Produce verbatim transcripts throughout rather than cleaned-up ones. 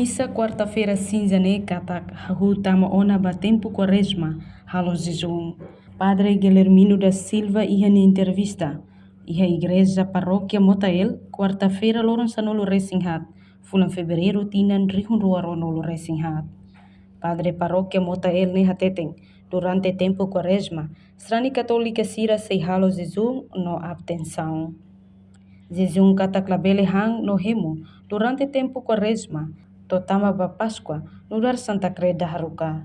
Misa kuarta-feira sinza ne'e katak hahú tama ona ba tempu Kuarezma, halo jejún. Padre Guilhermino da Silva iha nia entrevista iha Igreja Parókia Motael, kuarta-feira loron sanulu-resin-haat, fulan Fevereiru tinan rihun rua ruanulu-resin-haat. Padre Parókia Motael ne'e hateten, durante tempu Kuarezma, sarani katólika sira sei halo jejún no abstensaun. Jejún katak labele han no hemu durante tempu Kuarezma, to'o tama ba Páskua, nu'udar Santa Kreda haruka.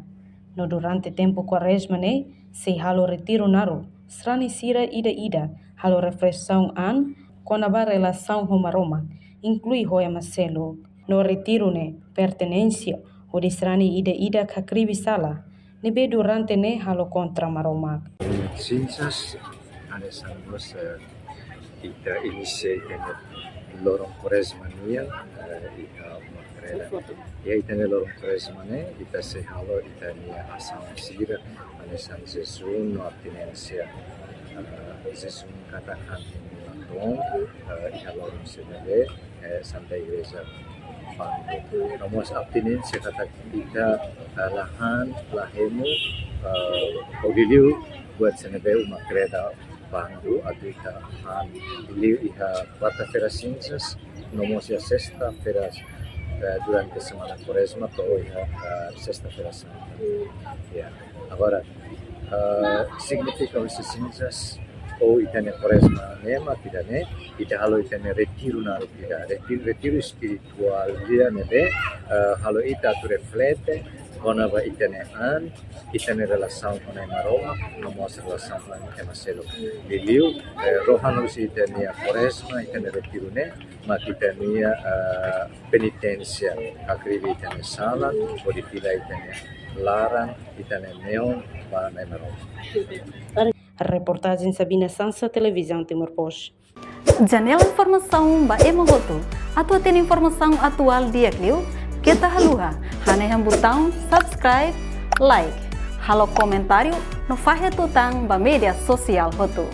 No durante tempu Kuarezma ne'e, sei halo retiru naruk, sarani sira ida-ida halo refleksaun an kona-ba relasaun ho Maromak, inklui ho ema seluk. No retiru ne'e pertenénsia hodi sarani ida-idak hakribi sala ne'ebé durante ne'e halo kontra Maromak. Cinzas, hanesan mós, eh, ita inisia ita-nia loron Kuarezma nian, eh, iha Uma Kreda. Iha ita-nia loron Kuarezma ne'e, ita sei halo ita-nia asaun sira, hanesan jejún no abstinénsia. Eh, jejún katak han hemu ladún, eh, iha loron sira ne'ebé, eh, Santa Igreja Pango. No mós abstinénsia katak ita, eh, la han, la hemu, eh, ho liuliu buat sira ne'ebé Uma Kreda bandu atu ita han liu iha kuarta-feira cinzas, no mós iha sesta-feira, eh, durante semana Kuarezma, to'o iha, eh, sesta-feira santa. Ya, agora, eh, signifika husi cinzas, ou ita-nia Kuarezma ne'e mak ida-ne'e, ita halo ita-nia retiru naruk ida, retiru, retiru espirituál ida ne'ebé, eh, halo ita atu reflete kona-ba ita-nia an, ita-nia relasaun ho Nai Maromak, no mós relasaun ho ema seluk. Liuliu, eh, rohan husi ita-nia Kuarezma, ita-nia retiru ne'e, mak ita-nia, eh, peniténsia, hakribi ita-nia sala, hodi fila ita-nia laran, ita-nia neon ba Nai Maromak. Reportajen Sabina Sansa, Televizaun Timor Post. Janela informasaun ba ema hotu. Atu hatene informasaun atuál di'ak liu, keta haluha hanehan butaun subscribe, like, halo komentáriu no fahe tutan ba média sosiál hotu.